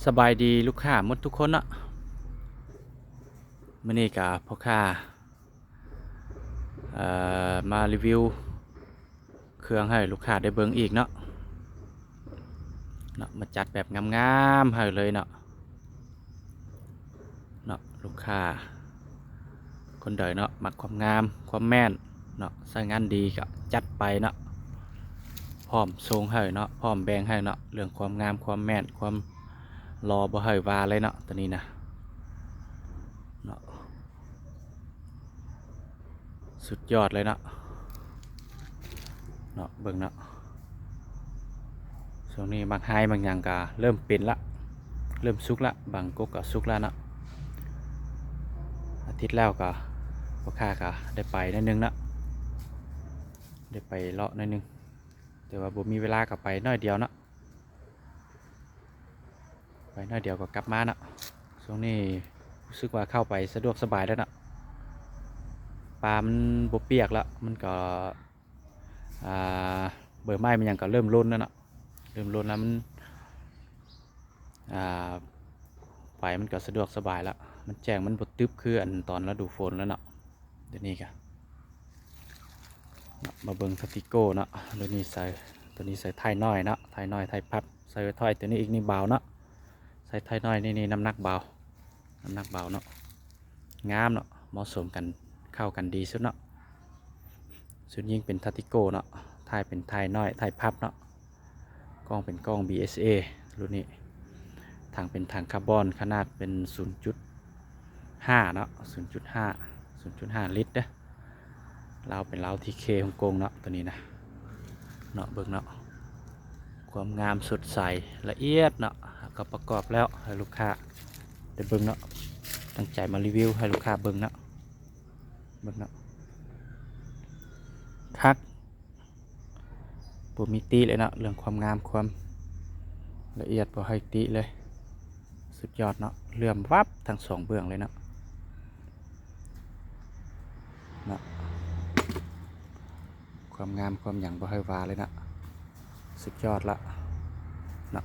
ສະບາຍດີລູກຄ້າໝົດທຸກຄົນເນາະ. ມື້ນີ້ກະພໍ່ຄ້າ ເອີ ມາຣີວິວເຄື່ອງໃຫ້ລູກຄ້າໄດ້ເບິ່ງອີກເນາະ ເນາະ ມາຈັດແບບງາມໆໃຫ້ເລີຍເນາະ. ເນາະ ລູກຄ້າຄົນໃດເນາະ ມັກຄວາມງາມຄວາມແມ່ນເນາະ ໃຊ້ງານດີກະຈັດໄປເນາະ ພ້ອມສົ່ງໃຫ້ເນາະ ພ້ອມແບ່ງໃຫ້ເນາະ. ເລື່ອງຄວາມງາມຄວາມແມ່ນຄວາມຫຼໍ່ບໍ່ໃຫ້ວ່າເລີຍເນາະ ໂຕນີ້ນະ ເນາະ. ສຸດຍອດເລີຍເນາະ ເນາະ ເບິ່ງເນາະ. ຊ່ວງນີ້ໝາກໄຮໝາກຫຍັງກະເລີ່ມເປັນລະ ເລີ່ມສຸກລະ ບາງກົກກະສຸກລະເນາະ. ອາທິດແລ້ວກະ ພໍ່ຄ້າກະໄດ້ໄປໜ້ອຍໜຶ່ງເນາະ ໄດ້ໄປເລາະໜ້ອຍໜຶ່ງ ແຕ່ວ່າບໍ່ມີເວລາກະໄປໜ້ອຍດຽວເນາະ. ໄປໜ້ອຍດຽວກໍກັບມາເນາະ. ຊ່ວງນີ້ຮູ້ສຶກວ່າເຂົ້າໄປສະດວກສະບາຍແລ້ວເນາະ ປ່າມັນບໍ່ປຽກແລ້ວ ມັນກໍ ອ່າ ໃບໄມ້ມັນຫຍັງກໍເລີ່ມຫຼົ່ນແລ້ວເນາະ ເລີ່ມຫຼົ່ນແລ້ວ ມັນ ອ່າ ໄປມັນກໍສະດວກສະບາຍແລ້ວ ມັນແຈ້ງ ມັນບໍ່ຕຶບຄືອັນຕອນລະດູຝົນແລ້ວເນາະ. ດຽວນີ້ກະ ເນາະ ມາເບິ່ງທາຕິໂກ້ເນາະ ໂຕນີ້ໃສ່ ໂຕນີ້ໃສ່ທ້າຍນ້ອຍເນາະ ທ້າຍນ້ອຍ ທ້າຍພັບ ໃສ່ທ້າຍໂຕນີ້ອີກ ນີ້ເບົາເນາະ ໃສ່ທ້າຍນ້ອຍ ນີ້ ນີ້ ນ້ຳໜັກເບົາ ນ້ຳໜັກເບົາເນາະ. ງາມເນາະ ເໝາະສົມກັນ ເຂົ້າກັນດີສຸດເນາະ. ຊຸດຍິງເປັນທາຕິໂກ້ເນາະ ທ້າຍເປັນທ້າຍນ້ອຍ ທ້າຍພັບເນາະ. ກ້ອງເປັນກ້ອງ ບີເອສເອ ລຸ້ນນີ້ ຖັງເປັນຖັງຄາບອນ ຂະໜາດເປັນສູນຈຸດຫ້າເນາະ ສູນຈຸດຫ້າ ສູນຈຸດຫ້າລິດເດີ້. ລາວເປັນລາວທີເຄຮົງກົງເນາະ ໂຕນີ້ນະ ເນາະ ເບິ່ງເນາະ ຄວາມງາມສົດໃສລະອຽດເນາະ. ເຮົາກໍປະກອບແລ້ວໃຫ້ລູກຄ້າໄດ້ເບິ່ງເນາະ ຕັ້ງໃຈມາຣີວິວໃຫ້ລູກຄ້າເບິ່ງເນາະ ເບິ່ງເນາະ ຄັກ ບໍ່ມີຕິເລີຍເນາະ ເລື່ອງຄວາມງາມຄວາມລະອຽດບໍ່ໃຫ້ຕິເລີຍ ສຸດຍອດເນາະ ເຫຼື້ອມວັບທັງສອງເບື້ອງເລີຍເນາະ ເນາະ ຄວາມງາມຄວາມຫຍັງບໍ່ໃຫ້ວ່າເລີຍເນາະ ສຸດຍອດລະເນາະ.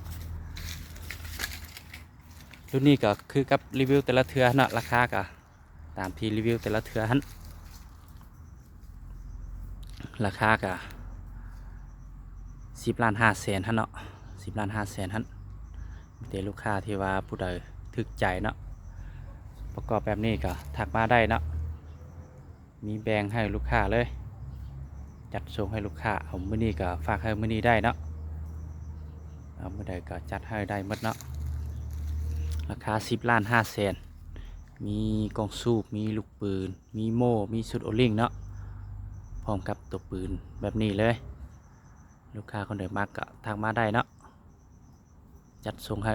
ລຸ້ນນີ້ກໍຄືກັບຣີວິວແຕ່ລະເທື່ອເນາະ ລາຄາກໍ ຕາມທີ່ຣີວິວແຕ່ລະເທື່ອຫັ້ນ ລາຄາກະສິບລ້ານຫ້າແສນຫັ້ນເນາະ ສິບລ້ານຫ້າແສນຫັ້ນ. ມີແຕ່ລູກຄ້າທີ່ວ່າຜູ້ໃດຖືກໃຈເນາະ ປະກອບແບບນີ້ກະທັກມາໄດ້ເນາະ ມີແບ່ງໃຫ້ລູກຄ້າເລີຍ ຈັດສົ່ງໃຫ້ລູກຄ້າ. ເອົາມື້ນີ້ກະຝາກໃຫ້ມື້ນີ້ໄດ້ເນາະ ເອົາມື້ໃດກະຈັດໃຫ້ໄດ້ໝົດເນາະ. ລາຄາສິບລ້ານຫ້າແສນ ມີກ້ອງສູບ ມີລູກປືນ ມີໂມ່ ມີຊຸດໂອລິງເນາະ ພ້ອມກັບຕົວປືນແບບນີ້ເລີຍ. ລູກຄ້າຄົນໃດມັກກະທັກມາໄດ້ເນາະ ຈັດສົ່ງໃຫ້.